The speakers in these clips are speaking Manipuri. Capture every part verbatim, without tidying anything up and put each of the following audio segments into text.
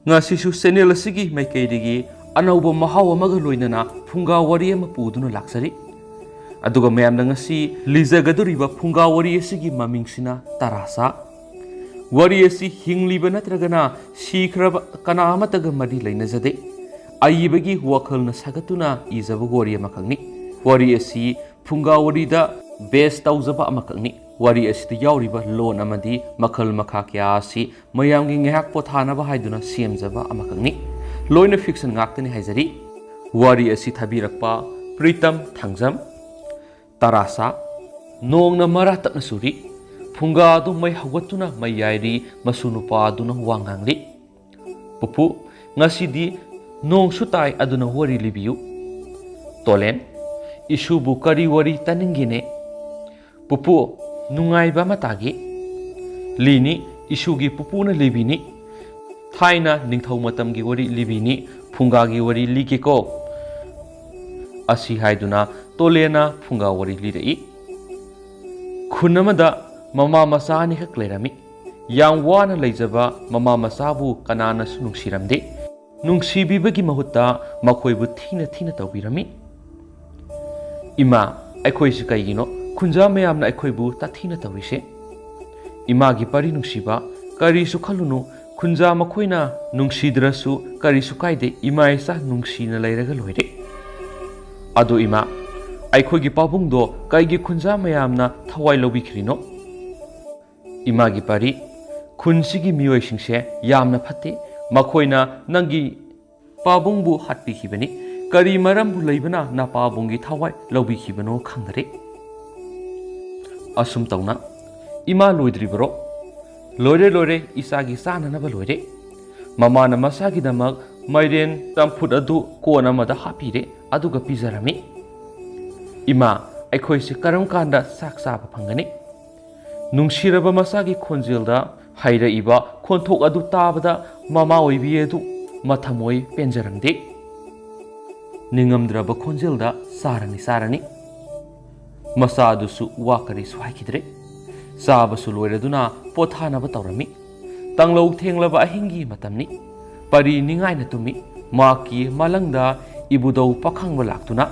ꯉꯁꯤꯁꯨ ꯆꯦꯅꯦꯜ ꯑꯁꯤꯒꯤ ꯃꯥꯏꯀꯩꯗꯒꯤ ꯑꯅꯧꯕ ꯃꯍꯥꯎ ꯑꯃꯒ ꯂꯣꯏꯅꯅ ꯐꯨꯡꯒꯥ ꯋꯥꯔꯤ ꯑꯃ ꯄꯨꯗꯨꯅ ꯂꯥꯛꯆꯔꯤ꯫ ꯑꯗꯨꯒ ꯃꯌꯥꯝꯅ ꯉꯁꯤ ꯂꯤꯖꯒꯗꯧꯔꯤꯕ ꯐꯨꯡꯒꯥ ꯋꯥꯔꯤ ꯑꯁꯤꯒꯤ ꯃꯃꯤꯡꯁꯤꯅ ꯇꯔꯥꯁꯥ꯫ ꯋꯥꯔꯤ ꯑꯁꯤ ꯍꯤꯡꯂꯤꯕ ꯅꯠꯇ꯭ꯔꯒꯅ ꯁꯤꯈ꯭ꯔꯕ ꯀꯅꯥ ꯑꯃꯠꯇꯒ ꯃꯔꯤ ꯂꯩꯅꯖꯗꯦ꯫ ꯑꯏꯕꯒꯤ ꯋꯥꯈꯜꯅ ꯁꯥꯒꯠꯇꯨꯅ ꯏꯖꯕ ꯋꯥꯔꯤ ꯑꯃꯈꯛꯅꯤ꯫ ꯋꯥꯔꯤ ꯑꯁꯤ ꯐꯨꯡꯒꯥ ꯋꯥꯔꯤꯗ ꯕꯦꯁ ꯇꯧꯖꯕ ꯑꯃꯈꯛꯅꯤ꯫ ꯋꯥꯔꯤ ꯑꯁꯤꯗ ꯌꯥꯎꯔꯤꯕ ꯂꯣꯟ ꯑꯃꯗꯤ ꯃꯈꯜ ꯃꯈꯥ ꯀꯌꯥ ꯑꯁꯤ ꯃꯌꯥꯝꯒꯤ ꯉꯥꯏꯍꯥꯛ ꯄꯣꯊꯥꯅꯕ ꯍꯥꯏꯗꯨꯅ ꯁꯦꯝꯖꯕ ꯑꯃꯈꯛꯅꯤ꯫ ꯂꯣꯏꯅ ꯐꯤꯛꯁꯟ ꯉꯥꯛꯇꯅꯤ ꯍꯥꯏꯖꯔꯤ꯫ ꯋꯥꯔꯤ ꯑꯁꯤ ꯊꯥꯕꯤꯔꯛꯄ ꯄ꯭ꯔꯤꯇꯝ ꯊꯥꯡꯖꯝ꯫ ꯇꯔꯥꯁꯥ꯫ ꯅꯣꯡꯅ ꯃꯔꯥ ꯇꯞꯅ ꯆꯨꯔꯤ꯫ ꯐꯨꯡꯒꯥ ꯑꯗꯨ ꯃꯩ ꯍꯧꯒꯠꯇꯨꯅ ꯃꯩ ꯌꯥꯏꯔꯤ꯫ ꯃꯁꯨ ꯅꯨꯄꯥ ꯑꯗꯨꯅ ꯋꯥ ꯉꯥꯡꯂꯤ꯫ "ꯄꯨꯄꯨ, ꯉꯁꯤꯗꯤ ꯅꯣꯡꯁꯨ ꯇꯥꯏ, ꯑꯗꯨꯅ ꯋꯥꯔꯤ ꯂꯤꯕꯤꯌꯨ꯫" ꯇꯣꯂꯦꯟ꯫ "ꯏꯁꯨꯕꯨ ꯀꯔꯤ ꯋꯥꯔꯤ ꯇꯥꯅꯤꯡꯒꯦꯅꯦ?" "ꯄꯨꯄꯨ, ꯅꯨꯡꯉꯥꯏꯕ ꯑꯃ ꯇꯥꯒꯦ꯫" "ꯂꯤꯅꯤ, ꯏꯁꯨꯒꯤ ꯄꯨꯄꯨꯅ ꯂꯤꯕꯤꯅꯤ꯫ ꯊꯥꯏꯅ ꯅꯤꯡꯊꯧ ꯃꯇꯝꯒꯤ ꯋꯥꯔꯤ ꯂꯤꯕꯤꯅꯤ꯫ ꯐꯨꯡꯒꯥꯒꯤ ꯋꯥꯔꯤ ꯂꯤꯒꯦꯀꯣ꯫" ꯑꯁꯤ ꯍꯥꯏꯗꯨꯅ ꯇꯣꯂꯦꯟꯅ ꯐꯨꯡꯒꯥ ꯋꯥꯔꯤ ꯂꯤꯔꯛꯏ꯫ ꯈꯨꯟ ꯑꯃꯗ ꯃꯃꯥ ꯃꯆꯥ ꯑꯅꯤꯈꯛ ꯂꯩꯔꯝꯃꯤ꯫ ꯌꯥꯝ ꯋꯥꯅ ꯂꯩꯖꯕ ꯃꯃꯥ ꯃꯆꯥꯕꯨ ꯀꯅꯥꯅꯁꯨ ꯅꯨꯡꯁꯤꯔꯝꯗꯦ꯫ ꯅꯨꯡꯁꯤꯕꯤꯕꯒꯤ ꯃꯍꯨꯠꯇ ꯃꯈꯣꯏꯕꯨ ꯊꯤꯅ ꯊꯤꯅ ꯇꯧꯕꯤꯔꯝꯃꯤ꯫ "ꯏꯃꯥ, ꯑꯩꯈꯣꯏꯁꯤ ꯀꯩꯒꯤꯅꯣ ꯈꯨꯟꯖꯥ ꯃꯌꯥꯝꯅ ꯑꯩꯈꯣꯏꯕꯨ ꯇꯥꯊꯤꯅ ꯇꯧꯔꯤꯁꯦ?" "ꯏꯃꯥꯒꯤ ꯄꯔꯤ ꯅꯨꯡꯁꯤꯕ, ꯀꯔꯤꯁꯨ ꯈꯜꯂꯨꯅꯨ꯫ ꯈꯨꯟꯖꯥ ꯃꯈꯣꯏꯅ ꯅꯨꯡꯁꯤꯗ꯭ꯔꯁꯨ ꯀꯔꯤꯁꯨ ꯀꯥꯏꯗꯦ, ꯏꯃꯥ ꯏꯆꯥ ꯅꯨꯡꯁꯤꯅ ꯂꯩꯔꯒ ꯂꯣꯏꯔꯦ꯫" "ꯑꯗꯣ ꯏꯃꯥ, ꯑꯩꯈꯣꯏꯒꯤ ꯄꯥꯕꯨꯡꯗꯣ ꯀꯩꯒꯤ ꯈꯨꯟꯖꯥ ꯃꯌꯥꯝꯅ ꯊꯋꯥꯏ ꯂꯧꯕꯤꯈ꯭ꯔꯤꯅꯣ?" "ꯏꯃꯥꯒꯤ ꯄꯔꯤ, ꯈꯨꯟꯁꯤꯒꯤ ꯃꯤꯑꯣꯏꯁꯤꯡꯁꯦ ꯌꯥꯝꯅ ꯐꯠꯇꯦ꯫ ꯃꯈꯣꯏꯅ ꯅꯪꯒꯤ ꯄꯥꯕꯨꯡꯕꯨ ꯍꯥꯠꯄꯤꯈꯤꯕꯅꯤ꯫ ꯀꯔꯤ ꯃꯔꯝꯕꯨ ꯂꯩꯕꯅ ꯅꯄꯥꯕꯨꯡꯒꯤ ꯊꯋꯥꯏ ꯂꯧꯕꯤꯈꯤꯕꯅꯣ ꯈꯪꯗꯔꯦ꯫" ꯑꯁꯨꯝ ꯇꯧꯅ, "ꯏꯃꯥ, ꯂꯣꯏꯗ꯭ꯔꯤꯕꯔꯣ?" "ꯂꯣꯏꯔꯦ, ꯂꯣꯏꯔꯦ, ꯏꯆꯥꯒꯤ ꯆꯥꯅꯅꯕ ꯂꯣꯏꯔꯦ꯫" ꯃꯃꯥꯅ ꯃꯆꯥꯒꯤꯗꯃꯛ ꯃꯥꯏꯔꯦꯟ ꯆꯝꯐꯨꯠ ꯑꯗꯨ ꯀꯣꯟ ꯑꯃꯗ ꯍꯥꯞꯄꯤꯔꯦ, ꯑꯗꯨꯒ ꯄꯤꯖꯔꯝꯃꯤ꯫ "ꯏꯃꯥ, ꯑꯩꯈꯣꯏꯁꯦ ꯀꯔꯝ ꯀꯥꯟꯗ ꯆꯥꯛ ꯆꯥꯕ ꯐꯪꯒꯅꯤ?" ꯅꯨꯡꯁꯤꯔꯕ ꯃꯆꯥꯒꯤ ꯈꯣꯟꯖꯦꯜꯗ ꯍꯩꯔꯛꯏꯕ ꯈꯣꯟꯊꯣꯛ ꯑꯗꯨ ꯇꯥꯕꯗ ꯃꯃꯥ ꯑꯣꯏꯕꯤ ꯑꯗꯨ ꯃꯊꯃꯣꯏ ꯄꯦꯟꯖꯔꯝꯗꯦ꯫ ꯅꯤꯡꯉꯝꯗ꯭ꯔꯕ ꯈꯣꯟꯖꯦꯜꯗ, "ꯆꯥꯔꯅꯤ, ꯆꯥꯔꯅꯤ꯫" ꯃꯆꯥ ꯑꯗꯨꯁꯨ ꯋꯥ ꯀꯔꯤꯁꯨ ꯍꯥꯏꯈꯤꯗ꯭ꯔꯦ꯫ ꯆꯥꯕꯁꯨ ꯂꯣꯏꯔꯗꯨꯅ ꯄꯣꯊꯥꯅꯕ ꯇꯧꯔꯝꯃꯤ꯫ ꯇꯥꯡꯂꯧ ꯊꯦꯡꯂꯕ ꯑꯍꯤꯡꯒꯤ ꯃꯇꯝꯅꯤ꯫ ꯄꯔꯤ ꯅꯤꯡꯉꯥꯏꯅ ꯇꯨꯝꯃꯤ꯫ ꯃꯍꯥꯛꯀꯤ ꯃꯥꯂꯪꯗ ꯏꯕꯨꯙꯧ ꯄꯥꯈꯪꯕ ꯂꯥꯛꯇꯨꯅ,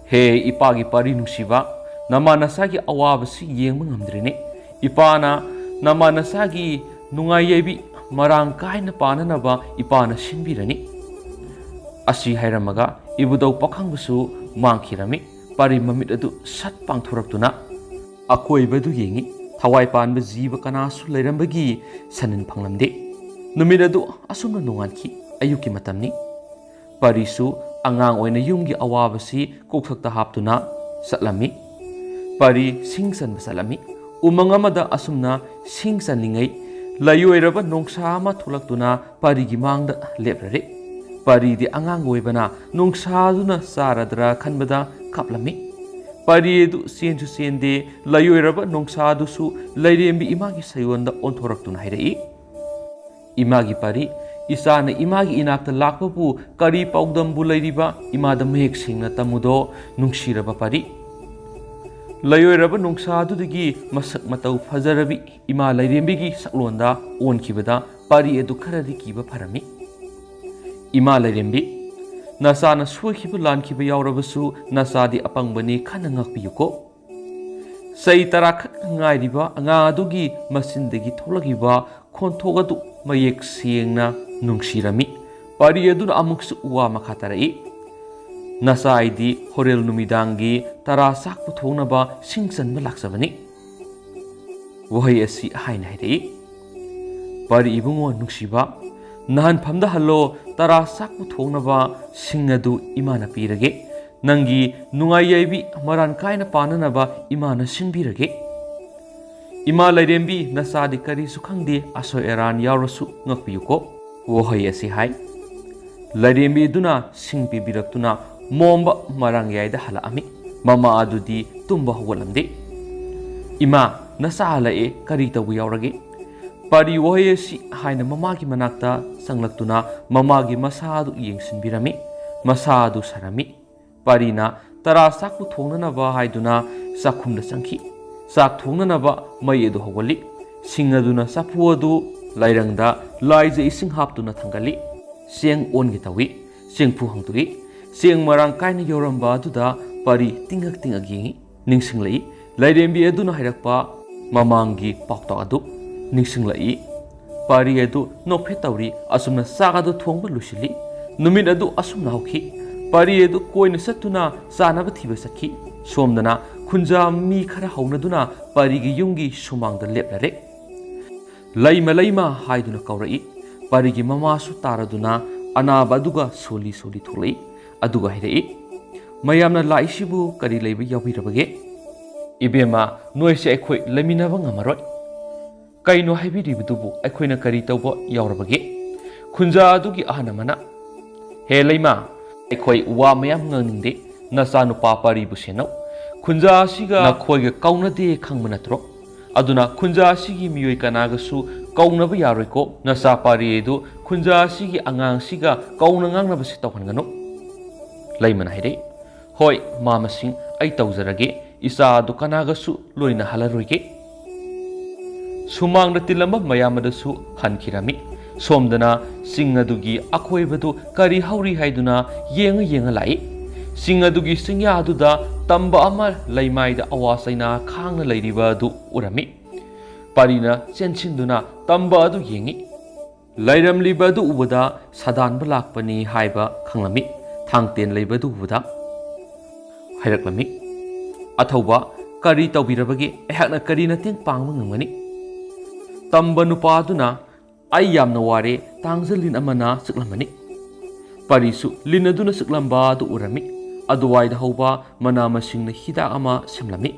"ꯍꯦ ꯏꯄꯥꯒꯤ ꯄꯔꯤ ꯅꯨꯡꯁꯤꯕ, ꯅꯃꯥ ꯅꯁꯥꯒꯤ ꯑꯋꯥꯕꯁꯤ ꯌꯦꯡꯕ ꯉꯝꯗ꯭ꯔꯦꯅꯦ꯫ ꯏꯄꯥꯅ ꯅꯃꯥ ꯅꯁꯥꯒꯤ ꯅꯨꯡꯉꯥꯏ ꯌꯥꯏꯕꯤ ꯃꯔꯥꯡ ꯀꯥꯏꯅ ꯄꯥꯟꯅꯅꯕ ꯏꯄꯥꯅ ꯁꯤꯟꯕꯤꯔꯅꯤ"꯫ ꯑꯁꯤ ꯍꯥꯏꯔꯝꯃꯒ ꯏꯕꯨꯙꯧ ꯄꯥꯈꯪꯕꯁꯨ ꯃꯥꯡꯈꯤꯔꯝꯃꯤ꯫ ꯄꯔꯤ ꯃꯃꯤꯠ ꯑꯗꯨ ꯁꯠ ꯄꯥꯡꯊꯣꯔꯛꯇꯨꯅ ꯑꯀꯣꯏꯕꯗꯨ ꯌꯦꯡꯉꯤ꯫ ꯊꯋꯥꯏ ꯄꯥꯟꯕ ꯖꯤꯕ ꯀꯅꯥꯁꯨ ꯂꯩꯔꯝꯕꯒꯤ ꯁꯅꯤꯟ ꯐꯪꯂꯝꯗꯦ꯫ ꯅꯨꯃꯤꯠ ꯑꯗꯨ ꯑꯁꯨꯝꯅ ꯅꯣꯡꯉꯥꯟꯈꯤ꯫ ꯑꯌꯨꯛꯀꯤ ꯃꯇꯝꯅꯤ꯫ ꯄꯔꯤꯁꯨ ꯑꯉꯥꯡ ꯑꯣꯏꯅ ꯌꯨꯝꯒꯤ ꯑꯋꯥꯕꯁꯤ ꯀꯣꯛꯊꯛꯇ ꯍꯥꯞꯇꯨꯅ ꯆꯠꯂꯝꯃꯤ꯫ ꯄꯔꯤ ꯁꯤꯡ ꯆꯟꯕ ꯆꯠꯂꯝꯃꯤ꯫ ꯎꯃꯪ ꯑꯃꯗ ꯑꯁꯨꯝꯅ ꯁꯤꯡ ꯆꯟꯂꯤꯉꯩ, ꯂꯥꯏꯑꯣꯏꯔꯕ ꯅꯣꯡꯁꯥ ꯑꯃ ꯊꯣꯛꯂꯛꯇꯨꯅ ꯄꯔꯤꯒꯤ ꯃꯥꯡꯗ ꯂꯦꯞꯂꯔꯦ꯫ ꯄꯔꯤꯗꯤ ꯑꯉꯥꯡ ꯑꯣꯏꯕꯅ ꯅꯣꯡꯁꯥꯗꯨꯅ ꯆꯥꯔꯗ꯭ꯔꯥ ꯈꯟꯕꯗ ꯀꯞꯂꯝꯃꯤ꯫ ꯄꯔꯤ ꯑꯗꯨ ꯆꯦꯟꯁꯨ ꯆꯦꯟꯗꯦ, ꯂꯥꯏꯑꯣꯏꯔꯕ ꯅꯣꯡꯁꯥꯗꯨꯁꯨ ꯂꯥꯏꯔꯦꯝꯕꯤ ꯏꯃꯥꯒꯤ ꯁꯌꯣꯟꯗ ꯑꯣꯟꯊꯣꯔꯛꯇꯨꯅ ꯍꯥꯏꯔꯛꯏ, "ꯏꯃꯥꯒꯤ ꯄꯔꯤ, ꯏꯆꯥꯅ ꯏꯃꯥꯒꯤ ꯏꯅꯥꯛꯇ ꯂꯥꯛꯄꯕꯨ ꯀꯔꯤ ꯄꯥꯎꯗꯝꯕꯨ ꯂꯩꯔꯤꯕ? ꯏꯃꯥꯗ ꯃꯌꯦꯛ ꯁꯦꯡꯅ ꯇꯝꯃꯨꯗꯣ, ꯅꯨꯡꯁꯤꯔꯕ ꯄꯔꯤ"꯫ ꯂꯥꯏꯑꯣꯏꯔꯕ ꯅꯣꯡꯁꯥꯗꯨꯗꯒꯤ ꯃꯁꯛ ꯃꯇꯧ ꯐꯖꯔꯕꯤ ꯏꯃꯥ ꯂꯥꯏꯔꯦꯝꯕꯤꯒꯤ ꯁꯛꯂꯣꯟꯗ ꯑꯣꯟꯈꯤꯕꯗ ꯄꯔꯤ ꯑꯗꯨ ꯈꯔꯗꯤ ꯀꯤꯕ ꯐꯔꯝꯃꯤ꯫ "ꯏꯃꯥ ꯂꯥꯏꯔꯦꯝꯕꯤ, ꯅꯆꯥꯅ ꯁꯣꯏꯈꯤꯕ ꯂꯥꯟꯈꯤꯕ ꯌꯥꯎꯔꯕꯁꯨ ꯅꯆꯥꯗꯤ ꯑꯄꯪꯕꯅꯤ, ꯈꯟꯅ ꯉꯥꯛꯄꯤꯌꯨꯀꯣ꯫ ꯆꯍꯤ ꯇꯔꯥ ꯈꯛ ꯉꯥꯏꯔꯤꯕ ꯑꯉꯥꯡ ꯑꯗꯨꯒꯤ ꯃꯆꯤꯟꯗꯒꯤ ꯊꯣꯛꯂꯛꯂꯤꯕ ꯈꯣꯟꯊꯣꯛ ꯑꯗꯨ ꯃꯌꯦꯛ ꯁꯦꯡꯅ ꯅꯨꯡꯁꯤꯔꯝꯃꯤ"꯫ ꯄꯔꯤ ꯑꯗꯨꯅ ꯑꯃꯨꯛꯁꯨ ꯋꯥ ꯃꯈꯥ ꯇꯥꯔꯛꯏ, "ꯅꯆꯥ ꯑꯩꯗꯤ ꯍꯣꯔꯦꯜ ꯅꯨꯃꯤꯗꯥꯡꯒꯤ ꯇꯔꯥ ꯆꯥꯛ ꯄꯨꯊꯣꯛꯅꯕ ꯁꯤꯡ ꯆꯟꯕ ꯂꯥꯛꯆꯕꯅꯤ"꯫ ꯋꯥꯍꯩ ꯑꯁꯤ ꯍꯥꯏꯅ ꯍꯥꯏꯔꯛꯏ, "ꯄꯔꯤ ꯏꯕꯨꯡꯉꯣ ꯅꯨꯡꯁꯤꯕ, ꯅꯍꯥꯟꯐꯝꯗ ꯍꯜꯂꯣ, ꯇꯔꯥ ꯆꯥꯛ ꯄꯨꯊꯣꯛꯅꯕ ꯁꯤꯡ ꯑꯗꯨ ꯏꯃꯥꯅ ꯄꯤꯔꯒꯦ꯫ ꯅꯪꯒꯤ ꯅꯨꯡꯉꯥꯏ ꯌꯥꯏꯕꯤ ꯃꯔꯥꯟ ꯀꯥꯏꯅ ꯄꯥꯟꯅꯅꯕ ꯏꯃꯥꯅ ꯁꯤꯟꯕꯤꯔꯒꯦ꯫ ꯏꯃꯥ ꯂꯥꯏꯔꯦꯝꯕꯤ, ꯅꯆꯥꯗꯤ ꯀꯔꯤꯁꯨ ꯈꯪꯗꯦ, ꯑꯁꯣꯏ ꯑꯔꯥꯟ ꯌꯥꯎꯔꯁꯨ ꯉꯛꯄꯤꯌꯨꯀꯣ"꯫ ꯋꯥꯍꯩ ꯑꯁꯤ ꯍꯥꯏ꯫ ꯂꯥꯏꯔꯦꯝꯕꯤꯗꯨꯅ ꯁꯤꯡ ꯄꯤꯕꯤꯔꯛꯇꯨꯅ ꯃꯣꯝꯕ ꯃꯔꯥꯡꯌꯥꯏꯗ ꯍꯜꯂꯛꯑꯝꯃꯤ꯫ ꯃꯃꯥ ꯑꯗꯨꯗꯤ ꯇꯨꯝꯕ ꯍꯧꯒꯠꯂꯝꯗꯦ꯫ "ꯏꯃꯥ, ꯅꯆꯥ ꯍꯜꯂꯛꯑꯦ, ꯀꯔꯤ ꯇꯧꯕ ꯌꯥꯎꯔꯒꯦ?" ꯄꯔꯤ ꯋꯥꯍꯩ ꯑꯁꯤ ꯍꯥꯏꯅ ꯃꯃꯥꯒꯤ ꯃꯅꯥꯛꯇ ꯆꯪꯂꯛꯇꯨꯅ ꯃꯃꯥꯒꯤ ꯃꯁꯥ ꯑꯗꯨ ꯌꯦꯡꯁꯤꯟꯕꯤꯔꯝꯃꯤ꯫ ꯃꯁꯥ ꯑꯗꯨ ꯁꯥꯔꯝꯃꯤ꯫ ꯄꯔꯤꯅ ꯇꯔꯥ ꯆꯥꯛꯄꯨ ꯊꯣꯡꯅꯅꯕ ꯍꯥꯏꯗꯨꯅ ꯆꯥꯛꯈꯨꯝꯗ ꯆꯪꯈꯤ꯫ ꯆꯥꯛ ꯊꯣꯡꯅꯅꯕ ꯃꯩ ꯑꯗꯨ ꯍꯧꯒꯠꯂꯤ꯫ ꯁꯤꯡ ꯑꯗꯨꯅ ꯆꯐꯨ ꯑꯗꯨ ꯂꯥꯏꯔꯪꯗ ꯂꯥꯏꯖ ꯏꯁꯤꯡ ꯍꯥꯞꯇꯨꯅ ꯊꯥꯡꯒꯠꯂꯤ꯫ ꯆꯦꯡ ꯑꯣꯟꯒꯦ ꯇꯧꯏ꯫ ꯆꯦꯡꯐꯨ ꯍꯥꯡꯗꯣꯛꯏ꯫ ꯆꯦꯡ ꯃꯔꯥꯡ ꯀꯥꯏꯅ ꯌꯧꯔꯝꯕ ꯑꯗꯨꯗ ꯄꯔꯤ ꯇꯤꯡꯉꯛ ꯇꯤꯡꯉꯛ ꯌꯦꯡꯏ꯫ ꯅꯤꯡꯁꯤꯡꯂꯛꯏ꯫ ꯂꯥꯏꯔꯦꯝꯕꯤ ꯑꯗꯨꯅ ꯍꯥꯏꯔꯛꯄ ꯃꯃꯥꯡꯒꯤ ꯄꯥꯎꯇꯥꯛ ꯑꯗꯨ ꯅꯤꯡꯁꯤꯡꯂꯛꯏ꯫ ꯄꯥꯔꯤ ꯑꯗꯨ ꯅꯣꯛꯐꯦꯠ ꯇꯧꯔꯤ꯫ ꯑꯁꯨꯝꯅ ꯆꯥꯛ ꯑꯗꯨ ꯊꯣꯡꯕ ꯂꯣꯏꯁꯤꯜꯂꯤ꯫ ꯅꯨꯃꯤꯠ ꯑꯗꯨ ꯑꯁꯨꯝꯅ ꯍꯧꯈꯤ꯫ ꯄꯥꯔꯤ ꯑꯗꯨ ꯀꯣꯏꯅ ꯆꯠꯇꯨꯅ ꯆꯥꯅꯕ ꯊꯤꯕ ꯆꯠꯈꯤ꯫ ꯁꯣꯝꯗꯅ ꯈꯨꯟꯖꯥ ꯃꯤ ꯈꯔ ꯍꯧꯅꯗꯨꯅ ꯄꯥꯔꯤꯒꯤ ꯌꯨꯝꯒꯤ ꯁꯨꯃꯥꯡꯗ ꯂꯦꯞꯂꯔꯦ꯫ "ꯂꯩꯃ, ꯂꯩꯃ" ꯍꯥꯏꯗꯨꯅ ꯀꯧꯔꯛꯏ꯫ ꯄꯥꯔꯤꯒꯤ ꯃꯃꯥꯁꯨ ꯇꯥꯔꯗꯨꯅ ꯑꯅꯥꯕ ꯑꯗꯨꯒ ꯁꯣꯜꯂꯤ ꯁꯣꯜꯂꯤ ꯊꯣꯛꯂꯛꯏ꯫ ꯑꯗꯨꯒ ꯍꯥꯏꯔꯛꯏ, "ꯃꯌꯥꯝꯅ ꯂꯥꯛꯏꯁꯤꯕꯨ ꯀꯔꯤ ꯂꯩꯕ ꯌꯥꯎꯕꯤꯔꯕꯒꯦ?" "ꯏꯕꯦꯝꯃ, ꯅꯣꯏꯁꯦ ꯑꯩꯈꯣꯏ ꯂꯩꯃꯤꯟꯅꯕ ꯉꯝꯃꯔꯣꯏ꯫ ꯀꯩꯅꯣ ꯍꯥꯏꯕꯤꯔꯤꯕꯗꯨꯕꯨ? ꯑꯩꯈꯣꯏꯅ ꯀꯔꯤ ꯇꯧꯕ ꯌꯥꯎꯔꯕꯒꯦ?" ꯈꯨꯟꯖꯥ ꯑꯗꯨꯒꯤ ꯑꯍꯜ ꯑꯃꯅ, "ꯍꯦ ꯂꯩꯃ, ꯑꯩꯈꯣꯏ ꯋꯥ ꯃꯌꯥꯝ ꯉꯥꯡꯅꯤꯡꯗꯦ꯫ ꯅꯆꯥꯅꯨꯄꯥ ꯄꯥꯔꯤꯕꯨ ꯁꯦꯟꯅꯧ꯫ ꯈꯨꯟꯖꯥ ꯑꯁꯤꯒ ꯅꯈꯣꯏꯒ ꯀꯧꯅꯗꯦ ꯈꯪꯕ ꯅꯠꯇ꯭ꯔꯣ? ꯑꯗꯨꯅ ꯈꯨꯟꯖꯥ ꯑꯁꯤꯒꯤ ꯃꯤꯑꯣꯏ ꯀꯅꯥꯒꯁꯨ ꯀꯧꯅꯕ ꯌꯥꯔꯣꯏꯀꯣ꯫ ꯅꯆꯥ ꯄꯥꯔꯤ ꯑꯗꯨ ꯈꯨꯟꯖꯥ ꯑꯁꯤꯒꯤ ꯑꯉꯥꯡꯁꯤꯒ ꯀꯧꯅ ꯉꯥꯡꯅꯕꯁꯤ ꯇꯧꯍꯟꯒꯅꯨ꯫" ꯂꯩꯃꯅ ꯍꯥꯏꯔꯛꯏ, "ꯍꯣꯏ, ꯃꯥꯃꯁꯤꯡ, ꯑꯩ ꯇꯧꯖꯔꯒꯦ꯫ ꯏꯆꯥ ꯑꯗꯨ ꯀꯅꯥꯒꯁꯨ ꯂꯣꯏꯅꯍꯜꯂꯔꯣꯏꯒꯦ꯫" ꯁꯨꯃꯥꯡꯗ ꯇꯤꯜꯂꯝꯕ ꯃꯌꯥꯝ ꯑꯗꯨꯁꯨ ꯍꯟꯈꯤꯔꯝꯃꯤ꯫ ꯁꯣꯝꯗꯅ ꯆꯤꯡ ꯑꯗꯨꯒꯤ ꯑꯀꯣꯏꯕꯗꯨ ꯀꯔꯤ ꯍꯧꯔꯤ ꯍꯥꯏꯗꯨꯅ ꯌꯦꯡꯉ ꯌꯦꯡꯉ ꯂꯥꯛꯏ꯫ ꯆꯤꯡ ꯑꯗꯨꯒꯤ ꯆꯤꯡꯌꯥ ꯑꯗꯨꯗ ꯇꯝꯕ ꯑꯃ ꯂꯩꯃꯥꯏꯗ ꯑꯋꯥ ꯆꯩꯅꯥ ꯈꯥꯡꯅ ꯂꯩꯔꯤꯕ ꯑꯗꯨ ꯎꯔꯝꯃꯤ꯫ ꯄꯥꯔꯤꯅ ꯆꯦꯟꯁꯤꯟꯗꯨꯅ ꯇꯝꯕ ꯑꯗꯨ ꯌꯦꯡꯉꯤ꯫ ꯂꯩꯔꯝꯂꯤꯕ ꯑꯗꯨ ꯎꯕꯗ ꯁꯥꯗꯥꯟꯕ ꯂꯥꯛꯄꯅꯤ ꯍꯥꯏꯕ ꯈꯪꯂꯝꯃꯤ꯫ ꯊꯥꯡꯇꯦꯟ ꯂꯩꯕ ꯑꯗꯨ ꯎꯕꯗ ꯍꯥꯏꯔꯛꯂꯝꯃꯤ, "ꯑꯊꯧꯕ, ꯀꯔꯤ ꯇꯧꯕꯤꯔꯕꯒꯦ? ꯑꯩꯍꯥꯛꯅ ꯀꯔꯤ ꯃꯇꯦꯡ ꯄꯥꯡꯕ ꯉꯝꯒꯅꯤ?" ꯇꯝꯕ ꯅꯨꯄꯥ ꯑꯗꯨꯅ, "ꯑꯩ ꯌꯥꯝꯅ ꯋꯥꯔꯦ, ꯇꯥꯡꯖ ꯂꯤꯟ ꯑꯃꯅ ꯆꯤꯛꯂꯝꯕꯅꯤ꯫" ꯄꯥꯔꯤꯁꯨ ꯂꯤꯟ ꯑꯗꯨꯅ ꯆꯤꯛꯂꯝꯕ ꯑꯗꯨ ꯎꯔꯝꯃꯤ꯫ ꯑꯗꯨꯋꯥꯏꯗ ꯍꯧꯕ ꯃꯅꯥ ꯃꯁꯤꯡꯅ ꯍꯤꯗꯥꯛ ꯑꯃ ꯁꯦꯝꯂꯝꯃꯤ꯫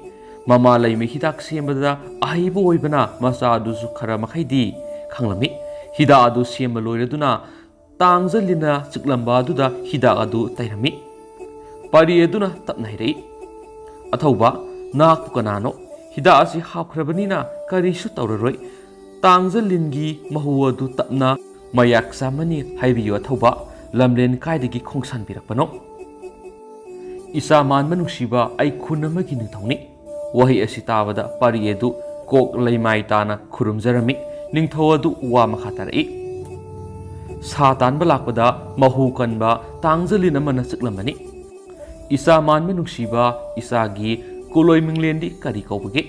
ꯃꯃꯥ ꯂꯩꯃ ꯍꯤꯗꯥꯛ ꯁꯦꯝꯕꯗ ꯑꯍꯩꯕ ꯑꯣꯏꯕꯅ ꯃꯆꯥ ꯑꯗꯨꯁꯨ ꯈꯔ ꯃꯈꯩꯗꯤ ꯈꯪꯂꯝꯃꯤ꯫ ꯍꯤꯗꯥꯛ ꯑꯗꯨ ꯁꯦꯝꯕ ꯂꯣꯏꯔꯗꯨꯅ ꯇꯥꯡꯖ ꯂꯤꯟꯅ ꯆꯤꯛꯂꯝꯕ ꯑꯗꯨꯗ ꯍꯤꯗꯥꯛ ꯑꯗꯨ ꯇꯩꯔꯝꯃꯤ꯫ ꯄꯥꯔꯤ ꯑꯗꯨꯅ ꯇꯞꯅ ꯍꯥꯏꯔꯛꯏ, "ꯑꯊꯧꯕ, ꯅꯍꯥꯛꯄꯨ ꯀꯅꯥꯅꯣ? ꯍꯤꯗꯥꯛ ꯑꯁꯤ ꯍꯥꯞꯈ꯭ꯔꯕꯅꯤꯅ ꯀꯔꯤꯁꯨ ꯇꯧꯔꯔꯣꯏ꯫ ꯇꯥꯡꯖ ꯂꯤꯟꯒꯤ ꯃꯍꯨ ꯑꯗꯨ ꯇꯞꯅ ꯃꯌꯥꯛ ꯆꯥꯝꯃꯅꯤ ꯍꯥꯏꯕꯤꯌꯨ ꯑꯊꯧꯕ, ꯂꯝꯂꯦꯟ ꯀꯥꯏꯗꯒꯤ ꯈꯣꯡꯁꯥꯟꯕꯤꯔꯛꯄꯅꯣ?" "ꯏꯆꯥ ꯃꯥꯟꯕ ꯅꯨꯡꯁꯤꯕ, ꯑꯩ ꯈꯨꯟ ꯑꯃꯒꯤ ꯅꯤꯡꯊꯧꯅꯤ꯫" ꯋꯥꯍꯩ ꯑꯁꯤ ꯇꯥꯕꯗ ꯄꯥꯔꯤ ꯑꯗꯨ ꯀꯣꯛ ꯂꯩꯃꯥꯏ ꯇꯥꯅ ꯈꯨꯔꯨꯝꯖꯔꯝꯃꯤ꯫ ꯅꯤꯡꯊꯧ ꯑꯗꯨ ꯋꯥ ꯃꯈꯥ ꯇꯥꯔꯛꯏ꯫ ꯁꯥ ꯇꯥꯟꯕ ꯂꯥꯛꯄꯗ ꯃꯍꯨ ꯀꯟꯕ ꯇꯥꯡꯖꯂꯤꯟ ꯑꯃꯅ ꯆꯤꯛꯂꯝꯕꯅꯤ꯫ ꯏꯆꯥ ꯃꯥꯟꯕ ꯅꯨꯡꯁꯤꯕ ꯏꯆꯥꯒꯤ ꯀꯨꯂꯣꯏ ꯃꯤꯡꯂꯦꯟꯗꯤ ꯀꯔꯤ ꯀꯧꯕꯒꯦ?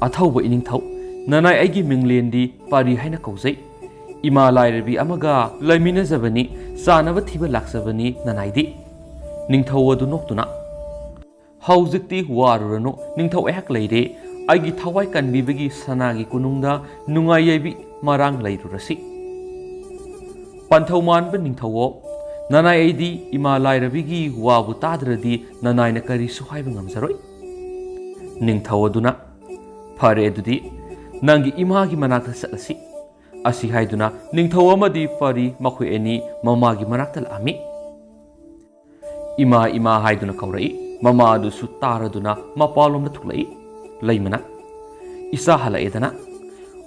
ꯑꯊꯧꯕ ꯏꯅꯤꯡꯊꯧ, ꯅꯅꯥꯏ ꯑꯩꯒꯤ ꯃꯤꯡꯂꯦꯟꯗꯤ ꯄꯥꯔꯤ ꯍꯥꯏꯅ ꯀꯧꯖꯩ꯫ ꯏꯃꯥ ꯂꯥꯏꯔꯕꯤ ꯑꯃꯒ ꯂꯩꯃꯤꯟꯅꯖꯕꯅꯤ, ꯆꯥꯅꯕ ꯊꯤꯕ ꯂꯥꯛꯆꯕꯅꯤ ꯅꯅꯥꯏꯗꯤ꯫ ꯅꯤꯡꯊꯧ ꯑꯗꯨ ꯅꯣꯛꯇꯨꯅ, ꯍꯧꯖꯤꯛꯇꯤ ꯋꯥꯔꯨꯔꯅꯨ, ꯅꯤꯡꯊꯧ ꯑꯩꯍꯥꯛ ꯂꯩꯔꯦ꯫ ꯑꯩꯒꯤ ꯊꯋꯥꯏ ꯀꯟꯕꯤꯕꯒꯤ ꯁꯅꯥꯒꯤ ꯀꯣꯅꯨꯡꯗ ꯅꯨꯡꯉꯥꯏ ꯌꯥꯏꯕꯤ ꯃꯔꯥꯡ ꯂꯩꯔꯨꯔꯁꯤ꯫ ꯄꯟꯊꯧ ꯃꯥꯟꯕ ꯅꯤꯡꯊꯧꯑꯣ, ꯅꯅꯥꯏ ꯑꯩꯗꯤ ꯏꯃꯥ ꯂꯥꯏꯔꯕꯤꯒꯤ ꯋꯥꯕꯨ ꯇꯥꯗ꯭ꯔꯗꯤ ꯅꯅꯥꯏꯅ ꯀꯔꯤꯁꯨ ꯍꯥꯏꯕ ꯉꯝꯖꯔꯣꯏ꯫ ꯅꯤꯡꯊꯧ ꯑꯗꯨꯅ, ꯐꯔꯦ ꯑꯗꯨꯗꯤ, ꯅꯪꯒꯤ ꯏꯃꯥꯒꯤ ꯃꯅꯥꯛꯇ ꯆꯠꯂꯁꯤ꯫ ꯑꯁꯤ ꯍꯥꯏꯗꯨꯅ ꯅꯤꯡꯊꯧ ꯑꯃꯗꯤ ꯄꯔꯤ ꯃꯈꯣꯏ ꯑꯅꯤ ꯃꯃꯥꯒꯤ ꯃꯅꯥꯛꯇ ꯂꯥꯛꯑꯝꯃꯤ꯫ ꯏꯃꯥ, ꯏꯃꯥ ꯍꯥꯏꯗꯨꯅ ꯀꯧꯔꯛꯏ꯫ ꯃꯃꯥ ꯑꯗꯨꯁꯨ ꯇꯥꯔꯗꯨꯅ ꯃꯄꯥꯟꯂꯣꯝꯗ ꯊꯣꯛꯂꯛꯏ꯫ ꯂꯩꯃꯅ, ꯏꯆꯥ ꯍꯜꯂꯛꯑꯦꯗꯅ꯫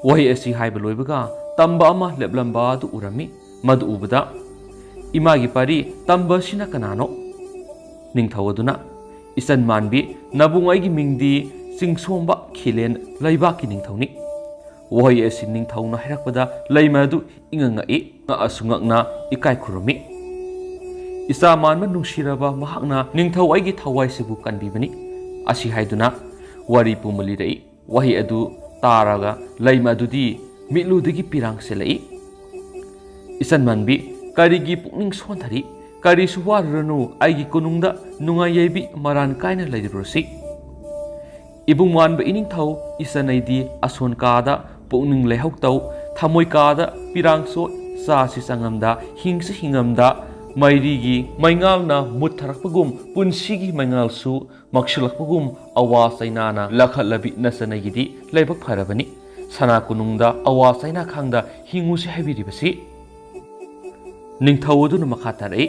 ꯋꯥꯍꯩ ꯑꯁꯤ ꯍꯥꯏꯕ ꯂꯣꯏꯕꯒ ꯇꯝꯕ ꯑꯃ ꯂꯦꯞꯂꯝꯕ ꯑꯗꯨ ꯎꯔꯝꯃꯤ꯫ ꯃꯗꯨ ꯎꯕꯗ, ꯏꯃꯥꯒꯤ ꯄꯥꯔꯤ, ꯇꯝꯕ ꯑꯁꯤꯅ ꯀꯅꯥꯅꯣ? ꯅꯤꯡꯊꯧ ꯑꯗꯨꯅ, ꯏꯆꯟ ꯃꯥꯟꯕꯤ, ꯅꯕꯨꯡ ꯑꯩꯒꯤ ꯃꯤꯡꯗꯤ ꯆꯤꯡꯁꯣꯝꯕ ꯈꯤꯂꯦꯟ ꯂꯩꯕꯥꯛꯀꯤ ꯅꯤꯡꯊꯧꯅꯤ꯫ ꯋꯥꯍꯩ ꯑꯁꯤ ꯅꯤꯡꯊꯧꯅ ꯍꯥꯏꯔꯛꯄꯗ ꯂꯩꯃ ꯑꯗꯨ ꯏꯉꯛ ꯉꯛꯏ, ꯉꯛꯑꯁꯨ ꯉꯛꯅ ꯏꯀꯥꯏ ꯈꯨꯔꯨꯝꯃꯤ꯫ ꯏꯆꯥ ꯃꯥꯟꯕ ꯅꯨꯡꯁꯤꯔꯕ ꯃꯍꯥꯛꯅ ꯅꯤꯡꯊꯧ ꯑꯩꯒꯤ ꯊꯋꯥꯏꯁꯤꯕꯨ ꯀꯟꯕꯤꯕꯅꯤ꯫ ꯑꯁꯤ ꯍꯥꯏꯗꯨꯅ ꯋꯥꯔꯤ ꯄꯨꯝꯕ ꯂꯤꯔꯛꯏ꯫ ꯋꯥꯍꯩ ꯑꯗꯨ ꯇꯥꯔꯒ ꯂꯩꯃ ꯑꯗꯨꯗꯤ ꯃꯤꯠꯂꯨꯗꯒꯤ ꯄꯤꯔꯥꯡ ꯁꯤꯜꯂꯛꯏ꯫ ꯏꯆꯟ ꯃꯥꯟꯕꯤ, ꯀꯔꯤꯒꯤ ꯄꯨꯛꯅꯤꯡ ꯁꯣꯟꯊꯔꯤ? ꯀꯔꯤꯁꯨ ꯋꯥꯔꯨꯔꯅꯨ, ꯑꯩꯒꯤ ꯀꯣꯅꯨꯡꯗ ꯅꯨꯡꯉꯥꯏ ꯌꯥꯏꯕꯤ ꯃꯔꯥꯟ ꯀꯥꯏꯅ ꯂꯩꯔꯨꯔꯁꯤ꯫ ꯏꯕꯨꯡ ꯃꯥꯟꯕ ꯏꯅꯤꯡꯊꯧ, ꯏꯆꯟ ꯑꯩꯗꯤ ꯑꯁꯣꯟ ꯀꯥꯗ ꯄꯨꯛꯅꯤꯡ ꯂꯩꯍꯧ ꯇꯧ, ꯊꯃꯣꯏ ꯀꯥꯗ ꯄꯤꯔꯥꯡ ꯁꯣꯠ, ꯆꯥꯁꯤ ꯆꯪꯉꯝꯗ ꯍꯤꯡꯁꯤ ꯍꯤꯡꯉꯝꯗ ꯃꯩꯔꯤꯒꯤ ꯃꯩꯉꯥꯜꯅ ꯃꯨꯠꯊꯔꯛꯄꯒꯨꯝ ꯄꯨꯟꯁꯤꯒꯤ ꯃꯩꯉꯥꯜꯁꯨ ꯃꯛꯁꯤꯜꯂꯛꯄꯒꯨꯝ ꯑꯋꯥ ꯆꯩꯅꯥꯅ ꯂꯥꯈꯠꯂꯕꯤ ꯅꯆꯟ ꯑꯩꯒꯤꯗꯤ ꯂꯥꯏꯕꯛ ꯐꯔꯕꯅꯤ꯫ ꯁꯅꯥ ꯀꯣꯅꯨꯡꯗ ꯑꯋꯥ ꯆꯩꯅꯥ ꯈꯥꯡꯗ ꯍꯤꯡꯉꯨꯁꯤ ꯍꯥꯏꯕꯤꯔꯤꯕꯁꯤ꯫ ꯅꯤꯡꯊꯧ ꯑꯗꯨꯅ ꯃꯈꯥ ꯇꯥꯔꯛꯏ,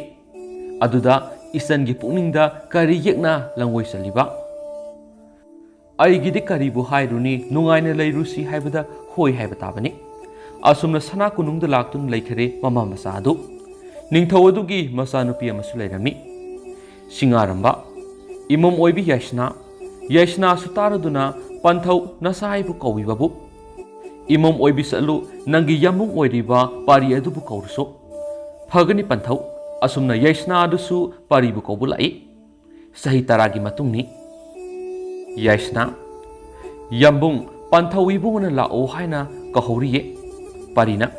ꯑꯗꯨꯗ ꯏꯆꯟꯒꯤ ꯄꯨꯛꯅꯤꯡꯗ ꯀꯔꯤ ꯌꯦꯛꯅ ꯂꯪꯑꯣꯏ ꯆꯠꯂꯤꯕ? ꯑꯩꯒꯤꯗꯤ ꯀꯔꯤꯕꯨ ꯍꯥꯏꯔꯨꯅꯤ, ꯅꯨꯡꯉꯥꯏꯅ ꯂꯩꯔꯨꯁꯤ ꯍꯥꯏꯕꯗ ꯍꯣꯏ ꯍꯥꯏꯕ ꯇꯥꯕꯅꯤ꯫ ꯑꯁꯨꯝꯅ ꯁꯅꯥ ꯀꯣꯅꯨꯡꯗ ꯂꯥꯛꯇꯨꯅ ꯂꯩꯈꯔꯦ ꯃꯃꯥ ꯃꯆꯥ ꯑꯗꯨ꯫ ꯅꯤꯡꯊꯧ ꯑꯗꯨꯒꯤ ꯃꯆꯥꯅꯨꯄꯤ ꯑꯃꯁꯨ ꯂꯩꯔꯝꯃꯤ, ꯁꯤꯡꯉꯥꯔꯝꯕ, ꯏꯃꯝ ꯑꯣꯏꯕꯤ ꯌꯥꯏꯁꯅꯥ꯫ ꯌꯥꯏꯁꯅꯥꯁꯨ ꯇꯥꯔꯗꯨꯅ ꯄꯟꯊꯧ ꯅꯆꯥ ꯍꯥꯏꯕꯨ ꯀꯧꯏꯕꯕꯨ꯫ ꯏꯃꯣꯝ ꯑꯣꯏꯕꯤꯁꯠꯂꯨ, ꯅꯪꯒꯤ ꯌꯥꯝꯕꯨꯡ ꯑꯣꯏꯔꯤꯕ ꯄꯥꯔꯤ ꯑꯗꯨꯕꯨ ꯀꯧꯔꯨꯁꯨ꯫ ꯐꯒꯅꯤ ꯄꯟꯊꯧ꯫ ꯑꯁꯨꯝꯅ ꯌꯥꯏꯁꯅꯥ ꯑꯗꯨꯁꯨ ꯄꯥꯔꯤꯕꯨ ꯀꯧꯕ ꯂꯥꯛꯏ꯫ ꯆꯍꯤ ꯇꯔꯥꯒꯤ ꯃꯇꯨꯡꯅꯤ꯫ ꯌꯥꯏꯁꯅꯥ, ꯌꯥꯝꯕꯨꯡ, ꯄꯟꯊꯧ ꯏꯕꯨꯡꯉꯣꯅ ꯂꯥꯛꯑꯣ ꯍꯥꯏꯅ ꯀꯧꯍꯧꯔꯤꯌꯦ꯫ ꯄꯥꯔꯤꯅ,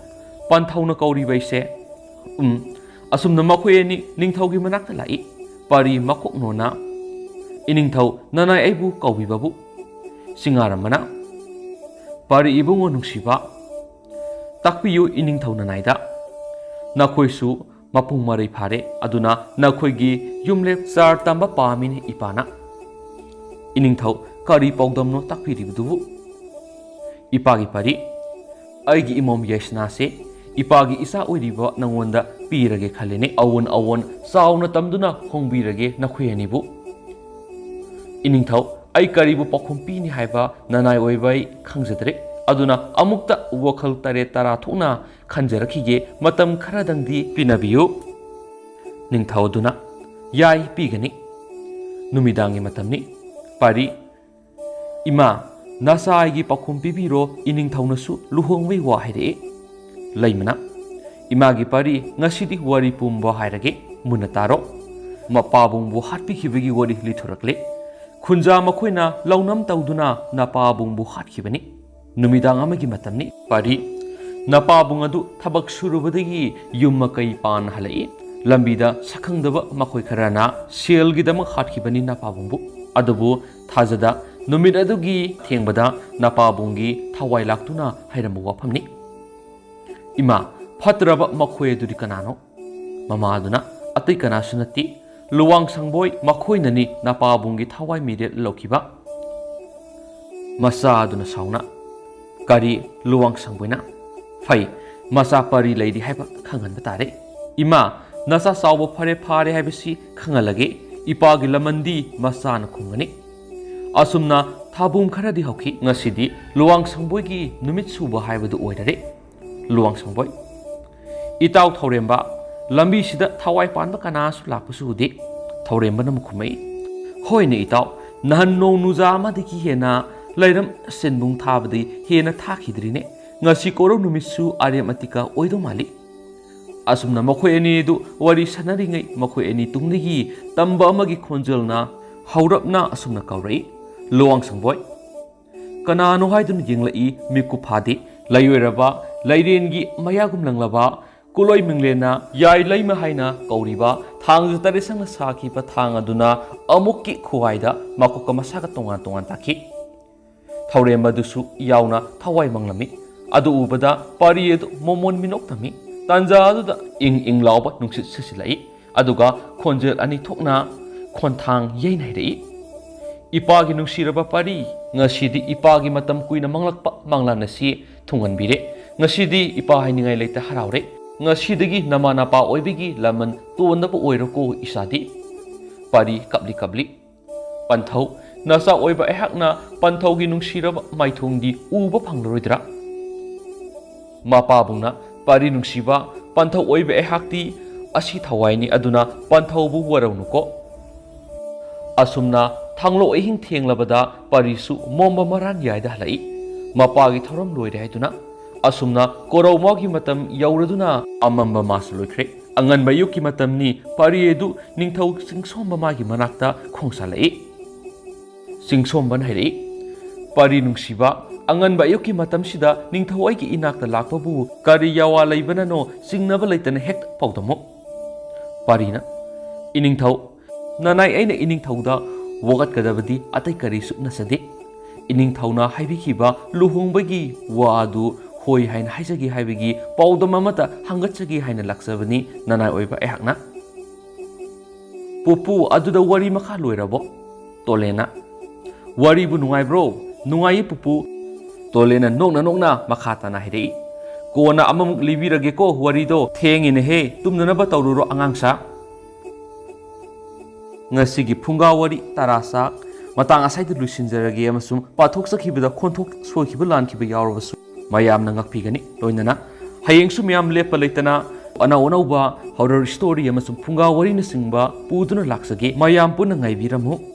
ꯄꯟꯊꯧꯅ ꯀꯧꯔꯤꯕ ꯑꯩꯁꯦ? ꯎꯝ꯫ ꯑꯁꯨꯝꯅ ꯃꯈꯣꯏ ꯑꯅꯤ ꯅꯤꯡꯊꯧꯒꯤ ꯃꯅꯥꯛꯇ ꯂꯥꯛꯏ꯫ ꯄꯥꯔꯤ ꯃꯀꯣꯛ ꯅꯣꯟꯅ, "ꯏꯅꯤꯡꯊꯧ, ꯅꯅꯥꯏ ꯑꯩꯕꯨ ꯀꯧꯕꯤꯕꯕꯨ?" ꯁꯤꯡꯉꯥꯔꯝꯕꯅ, "ꯄꯥꯔꯤ ꯏꯕꯨꯡꯉꯣ ꯅꯨꯡꯁꯤꯕ, ꯇꯥꯛꯄꯤꯌꯨ ꯏꯅꯤꯡꯊꯧ ꯅꯅꯥꯏꯗ꯫ ꯅꯈꯣꯏꯁꯨ ꯃꯄꯨꯡ ꯃꯔꯩ ꯐꯥꯔꯦ, ꯑꯗꯨꯅ ꯅꯈꯣꯏꯒꯤ ꯌꯨꯝꯂꯦꯞ ꯆꯥꯔ ꯇꯝꯕ ꯄꯥꯝꯃꯤꯅꯦ ꯏꯄꯥꯅ꯫ ꯏꯅꯤꯡꯊꯧ, ꯀꯔꯤ ꯄꯥꯎꯗꯝꯅꯣ ꯇꯥꯛꯄꯤꯔꯤꯕꯗꯨꯕꯨ?" ꯏꯄꯥꯒꯤ ꯄꯥꯔꯤ, ꯑꯩꯒꯤ ꯏꯃꯣꯝ ꯌꯥꯏꯁꯅꯥꯁꯦ ꯏꯄꯥꯒꯤ ꯏꯆꯥ ꯑꯣꯏꯔꯤꯕ ꯅꯉꯣꯟꯗ ꯄꯤꯔꯒꯦ ꯈꯜꯂꯤꯅꯦ꯫ ꯑꯑꯣꯟ ꯑꯑꯣꯟ ꯆꯥꯎꯅ ꯇꯝꯗꯨꯅ ꯍꯣꯡꯕꯤꯔꯒꯦ ꯅꯈꯣꯏ ꯑꯅꯤꯕꯨ꯫ ꯏꯅꯤꯡꯊꯧ, ꯑꯩ ꯀꯔꯤꯕꯨ ꯄꯥꯎꯈꯨꯝ ꯄꯤꯅꯤ ꯍꯥꯏꯕ ꯅꯅꯥꯏ ꯑꯣꯏꯕ ꯑꯩ ꯈꯪꯖꯗ꯭ꯔꯦ꯫ ꯑꯗꯨꯅ ꯑꯃꯨꯛꯇ ꯋꯥꯈꯜ ꯇꯔꯦꯠ ꯇꯔꯥ ꯊꯣꯛꯅ ꯈꯟꯖꯔꯛꯈꯤꯒꯦ꯫ ꯃꯇꯝ ꯈꯔꯗꯪꯗꯤ ꯄꯤꯅꯕꯤꯌꯨ꯫ ꯅꯤꯡꯊꯧ ꯑꯗꯨꯅ, ꯌꯥꯏ, ꯄꯤꯒꯅꯤ꯫ ꯅꯨꯃꯤꯗꯥꯡꯒꯤ ꯃꯇꯝꯅꯤ꯫ ꯄꯥꯔꯤ, ꯏꯃꯥ, ꯅꯆꯥ ꯑꯩꯒꯤ ꯄꯥꯎꯈꯨꯝ ꯄꯤꯕꯤꯔꯣ, ꯏꯅꯤꯡꯊꯧꯅꯁꯨ ꯂꯨꯍꯣꯡꯕꯒꯤ ꯋꯥ ꯍꯥꯏꯔꯛꯑꯦ꯫ ꯂꯩꯃꯅ, ꯏꯃꯥꯒꯤ ꯄꯥꯔꯤ, ꯉꯁꯤꯗꯤ ꯋꯥꯔꯤ ꯄꯨꯝꯕ ꯍꯥꯏꯔꯒꯦ, ꯃꯨꯟꯅ ꯇꯥꯔꯣ꯫ ꯃꯄꯥꯕꯨꯡꯕꯨ ꯍꯥꯠꯄꯤꯈꯤꯕꯒꯤ ꯋꯥꯔꯤ ꯂꯤꯊꯣꯔꯛꯂꯦ꯫ ꯈꯨꯟꯖꯥ ꯃꯈꯣꯏꯅ ꯂꯧꯅꯝ ꯇꯧꯗꯨꯅ ꯅꯄꯥꯕꯨꯡꯕꯨ ꯍꯥꯠꯈꯤꯕꯅꯤ꯫ ꯅꯨꯃꯤꯗꯥꯡ ꯑꯃꯒꯤ ꯃꯇꯝꯅꯤ꯫ ꯄꯥꯔꯤ, ꯅꯄꯥꯕꯨꯡ ꯑꯗꯨ ꯊꯕꯛ ꯁꯨꯔꯨꯕꯗꯒꯤ ꯌꯨꯝ ꯃꯀꯩ ꯄꯥꯟꯅ ꯍꯜꯂꯛꯏ꯫ ꯂꯝꯕꯤꯗ ꯁꯛꯈꯪꯗꯕ ꯃꯈꯣꯏ ꯈꯔꯅ ꯁꯦꯜꯒꯤꯗꯃꯛ ꯍꯥꯠꯈꯤꯕꯅꯤ ꯅꯄꯥꯕꯨꯡꯕꯨ꯫ ꯑꯗꯨꯕꯨ ꯊꯥꯖꯗ ꯅꯨꯃꯤꯠ ꯑꯗꯨꯒꯤ ꯊꯦꯡꯕꯗ ꯅꯄꯥꯕꯨꯡꯒꯤ ꯊꯋꯥꯏ ꯂꯥꯛꯇꯨꯅ ꯍꯥꯏꯔꯝꯕ ꯋꯥꯐꯝꯅꯤ꯫ ꯏꯃꯥ, ꯐꯠꯇ꯭ꯔꯕ ꯃꯈꯣꯏ ꯑꯗꯨꯗꯤ ꯀꯅꯥꯅꯣ? ꯃꯃꯥ ꯑꯗꯨꯅ, ꯑꯇꯩ ꯀꯅꯥꯁꯨ ꯅꯠꯇꯦ, ꯂꯨꯋꯥꯡ ꯁꯪꯕꯣꯏ ꯃꯈꯣꯏꯅꯅꯤ ꯅꯄꯥꯕꯨꯡꯒꯤ ꯊꯋꯥꯏ ꯃꯤꯔꯦꯞ ꯂꯧꯈꯤꯕ꯫ ꯃꯆꯥ ꯑꯗꯨꯅ ꯁꯥꯎꯅ, ꯀꯔꯤ ꯂꯨꯋꯥꯡ ꯁꯪꯕꯣꯏꯅ? ꯐꯩ, ꯃꯆꯥ ꯄꯥꯔꯤ ꯂꯩꯔꯤ ꯍꯥꯏꯕ ꯈꯪꯍꯟꯕ ꯇꯥꯔꯦ꯫ ꯏꯃꯥ, ꯅꯆꯥ ꯆꯥꯎꯕ ꯐꯔꯦ ꯐꯥꯔꯦ ꯍꯥꯏꯕꯁꯤ ꯈꯪꯍꯜꯂꯒꯦ꯫ ꯏꯄꯥꯒꯤ ꯂꯃꯟꯗꯤ ꯃꯆꯥꯅ ꯈꯨꯝꯒꯅꯤ꯫ ꯑꯁꯨꯝꯅ ꯊꯥꯕꯨꯝ ꯈꯔꯗꯤ ꯍꯧꯈꯤ꯫ ꯉꯁꯤꯗꯤ ꯂꯨꯋꯥꯡ ꯁꯪꯕꯣꯏꯒꯤ ꯅꯨꯃꯤꯠ ꯁꯨꯕ ꯍꯥꯏꯕꯗꯨ ꯑꯣꯏꯔꯔꯦ꯫ ꯂꯨꯋꯥꯡ ꯁꯪꯕꯣꯏ, ꯏꯇꯥꯎ ꯊꯧꯔꯦꯝꯕ, ꯂꯝꯕꯤꯁꯤꯗ ꯊꯋꯥꯏ ꯄꯥꯟꯕ ꯀꯅꯥꯁꯨ ꯂꯥꯛꯄꯁꯨ ꯎꯗꯦ꯫ ꯊꯧꯔꯦꯝꯕꯅ ꯑꯃꯨꯛ ꯈꯨꯝꯃꯛꯏ, ꯍꯣꯏꯅꯦ ꯏꯇꯥꯎ, ꯅꯍꯥꯟ ꯅꯣꯡ ꯅꯨꯖꯥ ꯑꯃꯗꯒꯤ ꯍꯦꯟꯅ ꯂꯩꯔꯝ ꯁꯤꯟꯕꯨꯡ ꯊꯥꯕꯗꯤ ꯍꯦꯟꯅ ꯊꯥꯈꯤꯗ꯭ꯔꯤꯅꯦ꯫ ꯉꯁꯤ ꯀꯣꯔꯧ ꯅꯨꯃꯤꯠꯁꯨ ꯑꯥꯔꯦꯝ ꯑꯇꯤꯀꯥ ꯑꯣꯏꯗꯧ ꯃꯥꯜꯂꯤ꯫ ꯑꯁꯨꯝꯅ ꯃꯈꯣꯏ ꯑꯅꯤꯗꯨ ꯋꯥꯔꯤ ꯁꯥꯟꯅꯔꯤꯉꯩ ꯃꯈꯣꯏ ꯑꯅꯤ ꯇꯨꯡꯗꯒꯤ ꯇꯝꯕ ꯑꯃꯒꯤ ꯈꯣꯟꯖꯦꯜꯅ ꯍꯧꯔꯞꯅ ꯑꯁꯨꯝꯅ ꯀꯧꯔꯛꯏ, "ꯂꯨꯋꯥꯡꯁꯪꯕꯣꯏ!" ꯀꯅꯥꯅꯣ ꯍꯥꯏꯗꯨꯅ ꯌꯦꯡꯂꯛꯏ, ꯃꯤꯀꯨꯞ ꯐꯥꯗꯦ꯫ ꯂꯩꯑꯣꯏꯔꯕ ꯂꯩꯔꯦꯟꯒꯤ ꯃꯌꯥꯒꯨꯝ ꯂꯪꯂꯕ ꯀꯨꯂꯣꯏ ꯃꯤꯡꯂꯦꯟꯅ ꯌꯥꯏ ꯂꯩꯃ ꯍꯥꯏꯅ ꯀꯧꯔꯤꯕ ꯊꯥꯡꯖ ꯇꯔꯦꯠꯁꯪꯅ ꯁꯥꯈꯤꯕ ꯊꯥꯡ ꯑꯗꯨꯅ ꯑꯃꯨꯛꯀꯤ ꯈꯨꯋꯥꯏꯗ ꯃꯀꯣꯛꯀ ꯃꯁꯥꯒ ꯇꯣꯉꯥꯟ ꯇꯣꯉꯥꯟ ꯇꯥꯈꯤ꯫ ꯊꯧꯔꯦꯝ ꯑꯗꯨꯁꯨ ꯌꯥꯎꯅ ꯊꯋꯥꯏ ꯃꯪꯂꯝꯃꯤ꯫ ꯑꯗꯨ ꯎꯕꯗ ꯄꯥꯔꯤ ꯑꯗꯨ ꯃꯣꯃꯣꯟ ꯃꯤꯅꯣꯛ ꯇꯝꯃꯤ꯫ ꯇꯥꯟꯖꯥ ꯑꯗꯨꯗ ꯏꯪ ꯏꯪ ꯂꯥꯎꯕ ꯅꯨꯡꯁꯤꯠ ꯁꯤꯠꯆꯤꯜꯂꯛꯏ꯫ ꯑꯗꯨꯒ ꯈꯣꯟꯖꯦꯜ ꯑꯅꯤ ꯊꯣꯛꯅ ꯈꯣꯟꯊꯥꯡ ꯌꯩꯅ ꯍꯥꯏꯔꯛꯏ, "ꯏꯄꯥꯒꯤ ꯅꯨꯡꯁꯤꯔꯕ ꯄꯥꯔꯤ, ꯉꯁꯤꯗꯤ ꯏꯄꯥꯒꯤ ꯃꯇꯝ ꯀꯨꯏꯅ ꯃꯪꯂꯛꯄ ꯃꯪꯂꯥꯟ ꯑꯁꯤ ꯊꯨꯡꯍꯟꯕꯤꯔꯦ꯫ ꯉꯁꯤꯗꯤ ꯏꯄꯥ ꯍꯥꯏꯅꯤꯡꯉꯥꯏ ꯂꯩꯇ ꯍꯔꯥꯎꯔꯦ꯫ ꯉꯁꯤꯗꯒꯤ ꯅꯃꯥ ꯅꯄꯥ ꯑꯣꯏꯕꯒꯤ ꯂꯃꯟ ꯇꯣꯟꯗꯕ ꯑꯣꯏꯔꯣꯀꯣ ꯏꯆꯥꯗꯤ꯫" ꯄꯥꯔꯤ ꯀꯞꯂꯤ ꯀꯞꯂꯤ꯫ "ꯄꯟꯊꯧ, ꯅꯆꯥ ꯑꯣꯏꯕ ꯑꯩꯍꯥꯛꯅ ꯄꯟꯊꯧꯒꯤ ꯅꯨꯡꯁꯤꯔꯕ ꯃꯥꯏꯊꯣꯡꯗꯤ ꯎꯕ ꯐꯪꯂꯔꯣꯏꯗ꯭ꯔꯥ?" ꯃꯄꯥꯕꯨꯡꯅ, "ꯄꯥꯔꯤ ꯅꯨꯡꯁꯤꯕ, ꯄꯟꯊꯧ ꯑꯣꯏꯕ ꯑꯩꯍꯥꯛꯇꯤ ꯑꯁꯤ ꯊꯋꯥꯏꯅꯤ, ꯑꯗꯨꯅ ꯄꯟꯊꯧꯕꯨ ꯋꯥꯔꯧꯅꯨꯀꯣ꯫" ꯑꯁꯨꯝꯅ ꯊꯥꯡꯂꯣ ꯑꯍꯤꯡ ꯊꯦꯡꯂꯕꯗ ꯄꯥꯔꯤꯁꯨ ꯃꯣꯝꯕ ꯃꯔꯥꯟ ꯌꯥꯏꯗ ꯍꯜꯂꯛꯏ꯫ ꯃꯄꯥꯒꯤ ꯊꯧꯔꯝ ꯂꯣꯏꯔꯦ ꯍꯥꯏꯗꯨꯅ꯫ ꯑꯁꯨꯝꯅ ꯀꯣꯔꯧꯃꯥꯒꯤ ꯃꯇꯝ ꯌꯧꯔꯗꯨꯅ ꯑꯃꯝꯕ ꯃꯥꯁꯨ ꯂꯣꯏꯈ꯭ꯔꯦ꯫ ꯑꯉꯟꯕ ꯑꯌꯨꯛꯀꯤ ꯃꯇꯝꯅꯤ꯫ ꯄꯥꯔꯤ ꯑꯗꯨ ꯅꯤꯡꯊꯧ ꯆꯤꯡꯁꯣꯝꯕ ꯃꯥꯒꯤ ꯃꯅꯥꯛꯇ ꯈꯣꯡꯁꯥꯜꯂꯛꯏ꯫ ꯆꯤꯡꯁꯣꯝꯕꯅ ꯍꯥꯏꯔꯛꯏ, "ꯄꯥꯔꯤ ꯅꯨꯡꯁꯤꯕ, ꯑꯉꯟꯕ ꯑꯌꯨꯛꯀꯤ ꯃꯇꯝꯁꯤꯗ ꯅꯤꯡꯊꯧ ꯑꯩꯒꯤ ꯏꯅꯥꯛꯇ ꯂꯥꯛꯄꯕꯨ ꯀꯔꯤ ꯌꯥꯋꯥ ꯂꯩꯕꯅꯅꯣ, ꯆꯤꯡꯅꯕ ꯂꯩꯇꯅ ꯍꯦꯛ ꯄꯥꯎꯗꯝꯃꯨ꯫" ꯄꯥꯔꯤꯅ, "ꯏꯅꯤꯡꯊꯧ, ꯅꯅꯥꯏ ꯑꯩꯅ ꯏꯅꯤꯡꯊꯧꯗ ꯋꯥꯒꯠꯀꯗꯕꯗꯤ ꯑꯇꯩ ꯀꯔꯤꯁꯨ ꯅꯠꯆꯗꯦ꯫ ꯏꯅꯤꯡꯊꯧꯅ ꯍꯥꯏꯕꯤꯈꯤꯕ ꯂꯨꯍꯣꯡꯕꯒꯤ ꯋꯥ ꯑꯗꯨ ꯍꯣꯏ ꯍꯥꯏꯅ ꯍꯥꯏꯖꯒꯦ ꯍꯥꯏꯕꯒꯤ ꯄꯥꯎꯗꯝ ꯑꯃꯇ ꯍꯪꯒꯠꯆꯒꯦ ꯍꯥꯏꯅ ꯂꯥꯛꯆꯕꯅꯤ ꯅꯅꯥꯏ ꯑꯣꯏꯕ ꯑꯩꯍꯥꯛꯅ꯫" "ꯄꯨꯄꯨ, ꯑꯗꯨꯗ ꯋꯥꯔꯤ ꯃꯈꯥ ꯂꯣꯏꯔꯕꯣ?" ꯇꯣꯂꯦꯅ, "ꯋꯥꯔꯤꯕꯨ ꯅꯨꯡꯉꯥꯏꯕ꯭ꯔꯣ?" "ꯅꯨꯡꯉꯥꯏꯌꯦ ꯄꯨꯄꯨ꯫" ꯇꯣꯂꯦꯅ ꯅꯣꯛꯅ ꯅꯣꯛꯅ ꯃꯈꯥ ꯇꯥꯅ ꯍꯥꯏꯔꯛꯏ, "ꯀꯣꯟꯅ ꯑꯃꯃꯨꯛ ꯂꯤꯕꯤꯔꯒꯦꯀꯣ ꯋꯥꯔꯤꯗꯣ, ꯊꯦꯡꯉꯤꯅꯦꯍꯦ, ꯇꯨꯝꯅꯅꯕ ꯇꯧꯔꯨꯔꯣ ꯑꯉꯥꯡꯁꯥ꯫ ꯉꯁꯤꯒꯤ ꯐꯨꯡꯒꯥ ꯋꯥꯔꯤ ꯇꯔꯥ ꯆꯥꯛ ꯃꯇꯥꯡ ꯑꯁꯥꯏꯗ ꯂꯣꯏꯁꯤꯟꯖꯔꯒꯦ, ꯑꯃꯁꯨꯡ ꯄꯥꯊꯣꯛꯆꯈꯤꯕꯗ ꯈꯣꯟꯊꯣꯛ ꯁꯣꯏꯈꯤꯕ ꯂꯥꯟꯈꯤꯕ ꯌꯥꯎꯔꯕꯁꯨ ꯃꯌꯥꯝꯅ ꯉꯛꯄꯤꯒꯅꯤ꯫ ꯂꯣꯏꯅꯅ ꯍꯌꯦꯡꯁꯨ ꯃꯌꯥꯝ ꯂꯦꯞꯄ ꯂꯩꯇꯅ ꯑꯅꯧ ꯑꯅꯧꯕ horror story ꯑꯃꯁꯨꯡ ꯐꯨꯡꯒꯥ ꯋꯥꯔꯤꯅꯆꯤꯡꯕ ꯄꯨꯗꯨꯅ ꯂꯥꯛꯆꯒꯦ꯫ ꯃꯌꯥꯝ ꯄꯨꯟꯅ ꯉꯥꯏꯕꯤꯔꯝꯃꯨ꯫